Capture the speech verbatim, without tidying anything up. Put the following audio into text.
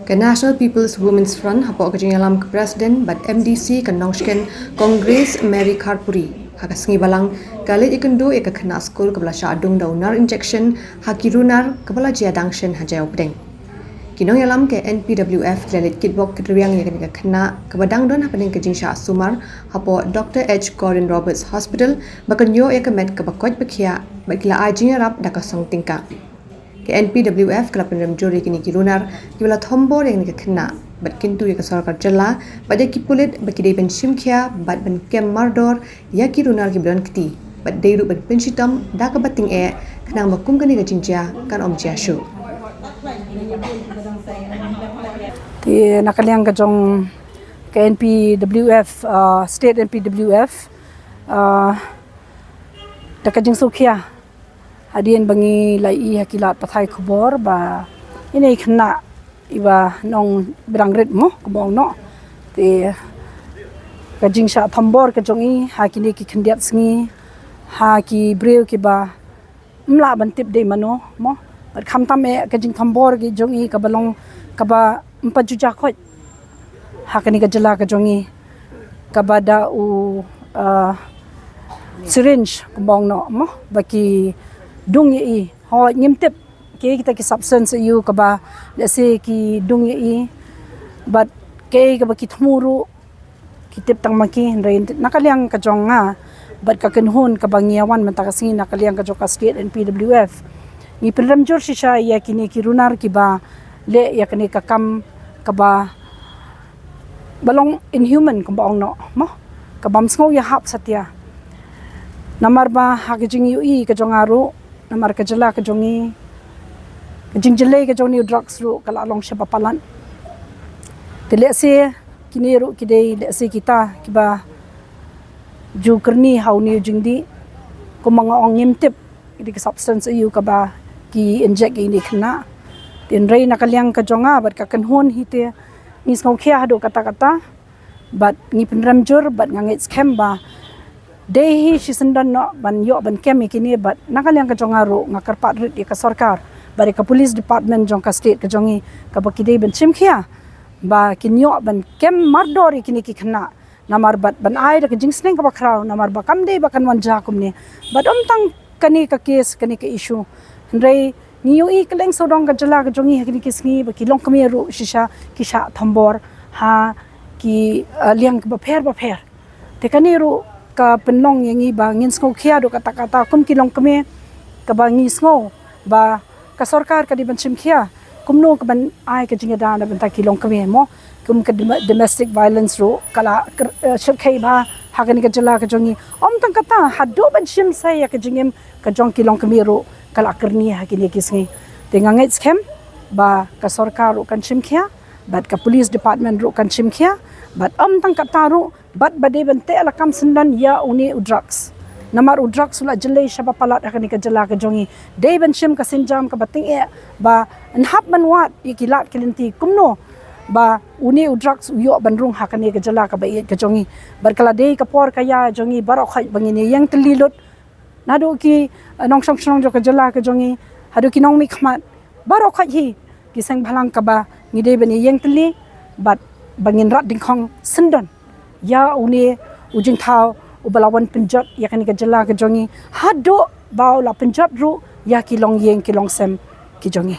Ka National People's Women's Front hapoh ka jingïalam ka President bad M D C ka Nongshken, Congress Mary Kharpuri, ha ka sngi Balang, ka la leit ïakynduh ïa ka khynnah skul kaba la shah dung da u nar injection ha ki runar kaba la jia dang shen ha Jaïaw Pdeng. Ki nongïalam ka N P W F ki la leit kitbok kitrwiang ïa kane ka khynnah kaba dang don hapdeng ka jingshah sumar hapoh Doctor H Gordon Roberts Hospital ba kan ïoh ïa ka met kaba koit ba khiah bad ki la ai jingïarap da ka song tyngka. Ka N P W F ka la pynrem jur ïa kine ki runar kiba la thombor ïa kane ka khynnah bad kyntu ïa ka sorkar jylla bad ïa ki pulit ba ki dei ban shim khia bad ban kem mardor ïa ki runar kiba don kti bad dei ruh ban pynshitom da kaba tyngeh khnang ba kum kane ka jingjia kan ym jia shuh. Te na ka liang ka jong ka N P W F, uh, State N P W F, uh, da ka jingsngewkhia hadien ba ngi la ïohi ha ki lad pathai khubor ba ine i khynnah iba nong brang rit mo kumba ong noh. Te ka jingshah thombor ka jong i ha kine ki khyndiat sngi ha ki briew kiba ym lah ban tip dei mano mo. Bad khamtam eh ka jingthombor ka jong i kaba long kaba ym pat ju jia koit ha kane ka jylla ka jong i kaba da u, uh, syringe kumba ong noh mo ba ki dung ïa i. Hooid ngim tip ki kita ki substance ïa u kaba lehse ki dung ïa i bad ki kaba ki thmu ruh ki tip tang ma ki, hynrei na ka liang ka jong nga bad ka kynhun kaba ngi ïa wan mynta ka sngi na ka liang ka jong ka State N P W F ngi pynrem jur shisha ïa kine ki runar kiba leh ïa kane ka kam kaba ba long inhuman kumba ong noh mo, kabym sngew ïahap satia. Namar ba ha ka jingïohi ka jong nga ruh namar ka jylla ka jong i, ka jingjyllei ka jong i u drugs ruh ka la long shaba palat. Te lehse kine ruh ki dei lehse kita kiba ju kyrni ha une u jingdih. Kumba nga ong ngim tip ki dei ki substance ïa u kaba ki inject ïa une i khynnah. Te hynrei na ka liang ka jong nga bad ka kynhun hi te ngi sngewkhia haduh katta katta bad ngi pynrem jur bad nga ngeit skhem ba dei hi shisyndon noh ban ïoh ban kem ïa kine bad na ka liang ka jong nga ruh nga kyrpad rit ïa ka sorkar bad ïa ka police department jong ka state ka jong i kaba ki dei ban shim khia ba kin ïoh ban kem mardor ïa kine ki khynnah. Namar bad ban ai da ka jingsneng kaba khraw namar ba kam dei ba kan wan jia kumne. Bad ym tang kane ka case, kane ka issue, hynrei ngi ïohi kylleng sawdong ka jylla ka jong i ha kine ki sngi ba ki longkmie ruh shisha ki shah thombor ha ki, uh, liang kiba pher ba pher. Te kane ruh ka pynlong ïa ngi ba ngin sngewkhia haduh katta katta kum ki longkmie kaba ngi sngew ba ka sorkar ka dei ban shim khia kumno ka ban ai ka jingïada na bynta ki longkmie mo. Kum ka dom-, domestic violence ruh ka la ker-, eh, shyrkhei bha ha kane ka jylla ka jong i. Ym tang katta, haduh ban shim sa ïa ka jingim ka jong ki longkmie ruh ka la kyrni ha kine ki sngi. Te nga ngeit skhem ba ka sorkar ruh kan shim khia bad ka police department ruh kan shim khia bad ym tang katta ruh bad ba dei ban teh lakam syndon ïa une u drugs. Namar u drugs u la jyllei shaba palat ha kane ka jylla ka jong i. Dei ban shim ka sienjam kaba tyngeh ba yn hap ban wad ïa ki lad ki lynti kumno ba une u drugs u ïoh ban rung ha kane ka jylla kaba ïeit ka jong i. Bad ka la dei ka por ka ïa jong i baroh khoit ba ngin ïeng tylli lut. Naduh ki, eh, nongshong shnong jong ka jylla ka jong i haduh ki nongmihkhmat baroh khoit hi ki seng bhalang kaba ngi dei ban ïeng tylli bad ba ngin rat dyngkhong syndon ïa une u jingthaw uba la wan pynjot ïa kane ka jylla ka jong i haduh ba u la pynjot ruh ïa ki longïing ki longsem ki jong i.